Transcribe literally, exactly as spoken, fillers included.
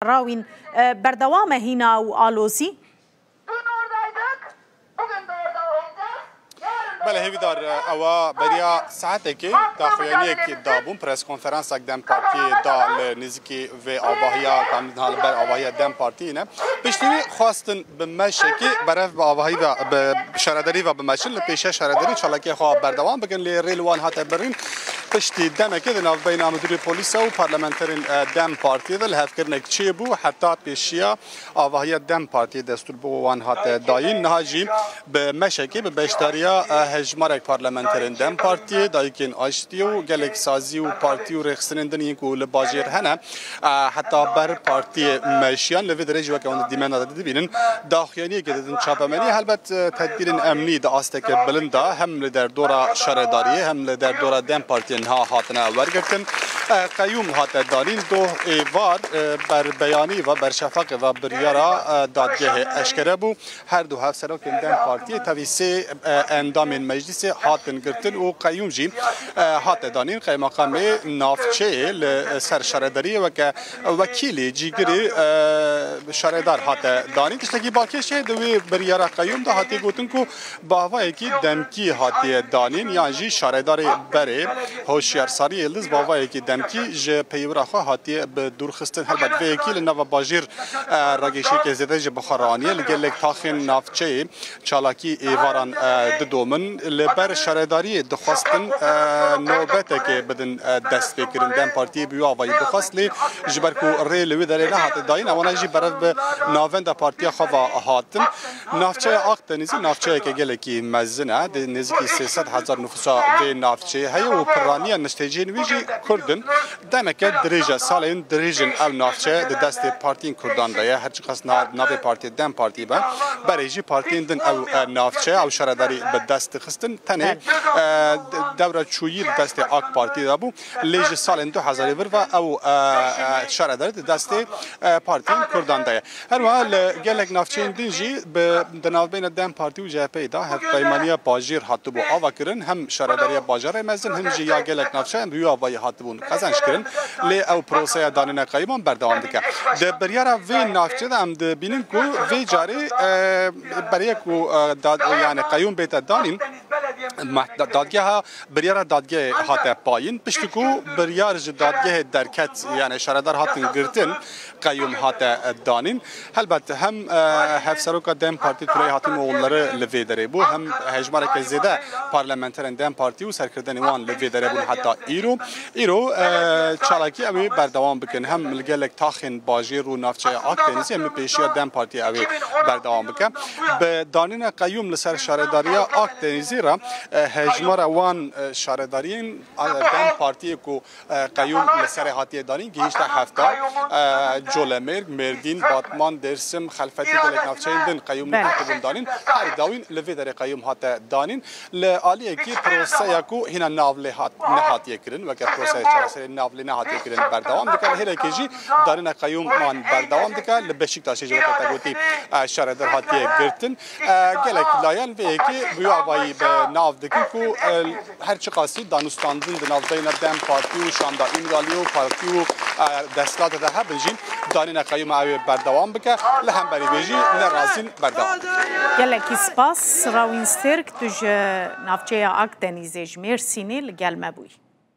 Rawîn, e, berdewam e hîna û alozî? Bele hêvîdar, ewa beriya saetekê daxuyaniyek dabûn, preskonferansak DEM Partiyê da li nêzîkî vê avahiya, ku em niha li ber avahiya DEM Partiyê ne. Piştî wî xwestin bi meşekê berev bi avahî ve, bi şaredarî ve bimeşin, li pêşiya şaredarî çalakiya xwe berdewam bikin, lê rê li wan hate birîn. Piştî demekê di navbeyna Midûrê Polîsa û parlamenterên, e, DEM Partiyê de lihevkirinek çêbû, heta pêşiya avahiya DEM Partiyê destûr bi wan hate dayîn. Niha jî bi meşekê bi beşdariya, e, hejmarek parlamenterên DEM Partiyê, Dayikên Aştiyê û gelek sazî û partî û rêxistinên din yên ku li bajêr hene, e, heta ber partiyê meşiyan. Li vê derê jî weke wan di dîmena de dibînin, daxuyaniyekê didin çapemeniyê. Helbet, e, tedbîrên emnî di asteke bilind de hem li derdora şaredariyê hem li derdora DEM Partiyê niha hatine wergirtin. E, qeyûm hate danîn, doh êvar, e, ber beyanî ve, ber şefaqê ve biryara, e, dadgehê eşkere bû. Her du hevserokên DEM Partiyê tevî sê, e, endamên meclîsê hatin girtin û qeyûm jî, e, hate danîn. Qeymeqamê navçeyê li ser şaredariyê weke wekîlê cîgirê, e, şaredar hate danîn. Tiştekî balkêş heye di wê biryara qeyûm de hatiye gotin ku bi avayekî demkî hatiye danîn, yan jî şaredarê berê Hoşyar Sarî Yildiz bi avayekî demkî ji peywira xwe hatiye bi dûrxistin. Helbet vê yekî li nava bajêr, e, ragêşiyeke zêde ji bi xwe re aniye. Li gelek taxên navçeyê çalakî êvaran, e, didomin. Li ber şaredariyê dixwestin, e, nobetekê bidin, e, destpêkirin. DEM Partiyê bi wî avayî dixwest, lê ji ber ku rê li wê derê nehate dayîn, ewana jî berev bi navenda partiya xwe ve hatin. Navçeya Akdenîzê navçeyeke gelekî mezin e. Di nêzîkî sê sed hezar nufûsa vê navçeyê heye û piraniya niştecihên wî jî Kurd in. Demeke dirêj e, salên dirêj in ew navçe di destê partiyên Kurdan de ye. Her çiqas na-, navê partiyê DEM Partî be, berê jî partiyên din ew, e, navçe, ew şaredarî bi dest dixistin. Tenê, e, de-, dewra çûyî di destê AK Partî de bû. Lê ji salên du hezarî vir ve ew, e, e, şaredarî di destê, e, partiyên Kurdan de ye. Her wiha li gelek navçeyên din jî bi, di navbeyna DEM Partî û CHP'ê de hevpeymaniya bajêr hatibû avakirin, hem şaredariya bajarê mezin, hem jî ya gelek navçeyan bi wî avayî hatibûn qezenc kirin. Lê ew proseya danîna qeyûman berdewam dike. Di biryara vê navçe de em dibînin ku vê carê, e, beriye ku, e, dad-, yani qeyûm bête danîn, meh-, da-, dadgeha, biryara dadgehê hate payîn. Piştî ku biryar ji dadgehê derket, yani şaredar hatin girtin, qeyûm hate danîn. Helbet hem, e, hevseroka DEM Partî Tülay Hatîmoğulları li vê derê bû, hem hejmareke zêde parlamenterên DEM Partî û serkirdeyên wan li vê derê bûn heta îro. Îro, e, çalakî ew ê berdewam bikin. Hem li gelek taxên bajêr û navçeya Akdenîzê hem li pêşiya DEM Partî ew ê berdewam bike. Bi danîna qeyûm li ser şaredariya Akdenîzê re, e, hejmara wan, e, şaredariyên, e, DEM Partiyê ku, e, qeyûm li serê hatiye danîn gihîşte hefta. E, Colemêrg, Mêrdîn, Batman, Dêrsim, Xelfetî, gelek navçeyên din qeyûm Belê. Hatibûn danîn. Her dawîn li vê derê qeyûm hate danîn. Li aliyekî proseya ku hîna nav lê hat, nehatiye kirin, weke proseya çareserê nav lê nehatiye kirin berdewam dike. Li hêlekê jî danîna qeyûman berdewam dike. Li Beşiktaşê jî weke te gotî, e, şaredar hatiye girtin. E, gelek layan vê yekê bi wî avayî bi nav dikin ku, e, her çiqasî danûstandin di navbeyna DEM Partî û Şanda Îmraliyê û partî û, e, desthilatê de hebin jî danîna qeyûma ew ê berdewam bike. Li hemberî vê jî nerazîn berdewam dike. Gelekî spas, Rawîn Stêrk, tu ji navçeya Akdenîzê ji Mêrsînê li gel me bûyî.